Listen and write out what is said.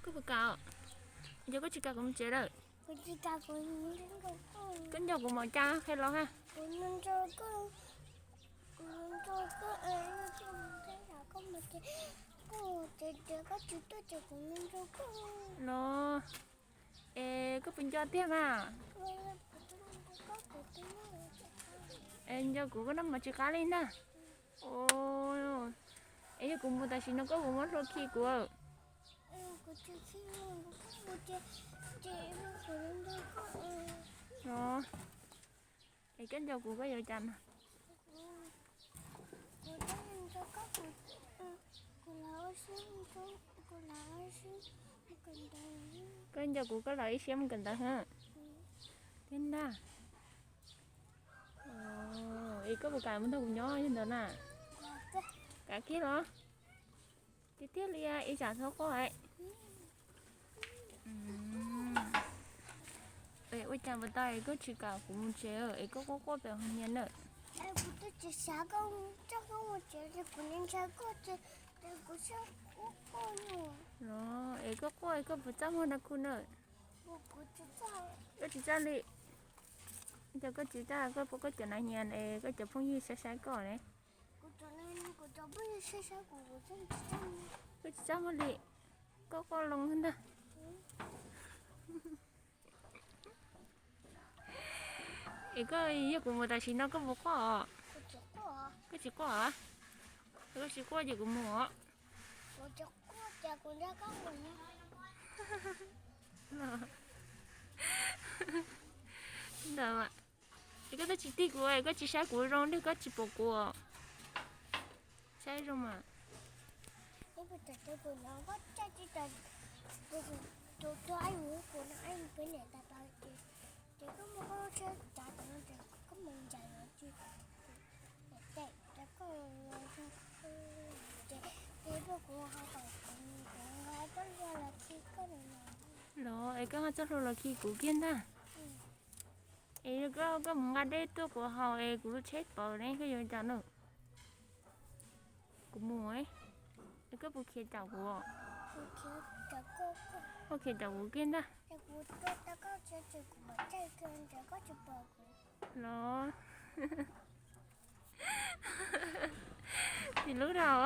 Koj puas kam? Yog koj tsis kam kuv mus tsev lawm. Koj nco kuv mas cas qhia los ha. Los, es koj puas nco tiag mas? Es nco kuv koj noj mov tsis qab li ntag. Es yog kuv mus tam sim no koj puas muab hlua khi kuv? Es koj nco kuv koj yuav cas no? Koj nco kuv koj los ib siab mus kawm ntawv thiab ntag. Es koj puas kam mus nrog kuv nyob ntawd na? Kam kiag los? Tiag tiag li es tsam txhob quaj. Ua cas puas tau es koj tsis kam kuv mus tsev es koj quaj quaj pem hauv niag na? Los es koj quaj es koj puas txaj muag na khu na? Koj tsis txaj li. Cas koj tsis txaj, koj puas koj cov nas hias es koj cov phooj ywg saib saib koj ne? Koj tsis txaj muag li, koj quaj loo ntag. Es koj yog kuv mus tam sim no koj puas quaj os? Koj tsis quaj os? Koj tsis quaj ces kuv mus os. Ntawd, es koj twb tsis tig kuv, koj tsis saib kuv zoo li, koj tsis pom kuv. Saib zoo mas. Los es koj ho txoj hlua los khi kuv kiag ntag. Es koj, koj mus nqa dej tuaj kuv haus es kuv lub tsheb poob ne, koj yuav cas no? Kuv mus, es koj puas khiav caum kuv? Koj khiav caum kuv kiag ntag. Los, tim lub rau.